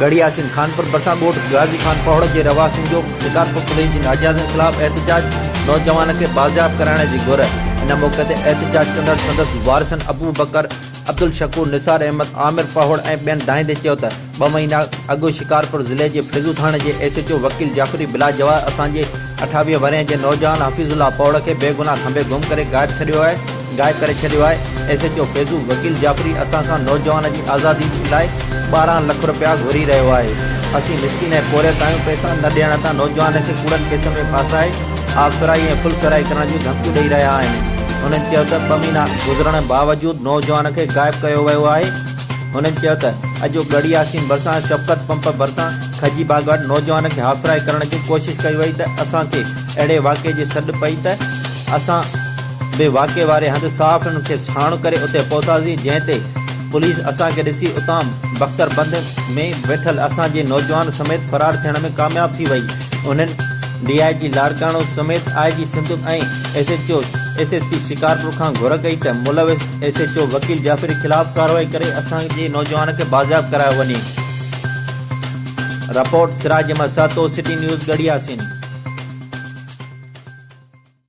ڳڙهي ياسين، خانپور ڀرسان ڳوٺ غازي خان پهوڙ جي رهواسين جو شڪارپور پوليس جي ناجائزين خلاف احتجاج، نوجوان کي بازياب ڪرائڻ جي گهر. ان موقعي تي احتجاج ڪندڙ سندس وارثن ابوبڪر، عبدالشڪور، نثار احمد، عامر پهوڙ ۽ ٻين دانهيندي چيو ته ٻه مهينا اڳ شڪارپور ضلعي جي فيضو ٿاڻي جي ايس ايڇ او وڪيل جعفري بلاجواز اسان جي 28 ورهين جي نوجوان حفيظ الله پهوڙ کي بيگناهه کنڀي گم ڪري غائب ڇڏيو آهي غائب ڪري ڇڏيو آهي ايس ايڇ او فيضو وڪيل جعفري اسان کان نوجوان جي آزادي لاء 12 لک رپيا گهري رهيو آهي اسين مسڪين ۽ پورهيت آهيون پئسا نه ڏيڻ تان نوجوان کي ڪوڙن ڪيسن ۾ ڦاسرائي آب فرائي ۽ فل فرائي ڪرڻ جون ڌمڪيون ڏئي رهيا آهن هنن چيو ته ٻه مهينا گذرڻ باوجود نوجوان کي غائب ڪيو ويو آهي هنن چيو ته اڄ ڳڙهي ياسين ڀرسان شفقت پمپ ڀرسان کجي باغ وٽ نوجوان کي هاف فرائي ڪرڻ جي ڪوشش ڪئي وئي ته اسان کي اهڙي واقعي جي سڏ پئي ته اسان به واقعي واري هنڌ صحافين کي ساڻ ڪري اتي پهتاسين جنهن تي پوليس اسان کي ڏسي اتان بختر بند ۾ ويٺل اسان جي نوجوان سميت فرار ٿيڻ ۾ ڪامياب ٿي وئي انهن ڊي I جي لاڙڪاڻو سميت آء جي Sindh ۽ S H O S S P Shikarpur کان گهر ڪئي ته ملوث ايس ايڇ او وڪيل جعفري خلاف ڪارروائي ڪري اسان جي نوجوان کي بازياب ڪرايو وڃي. Report, Siraj Ahmed Sahto, city news, Garhi Yasin.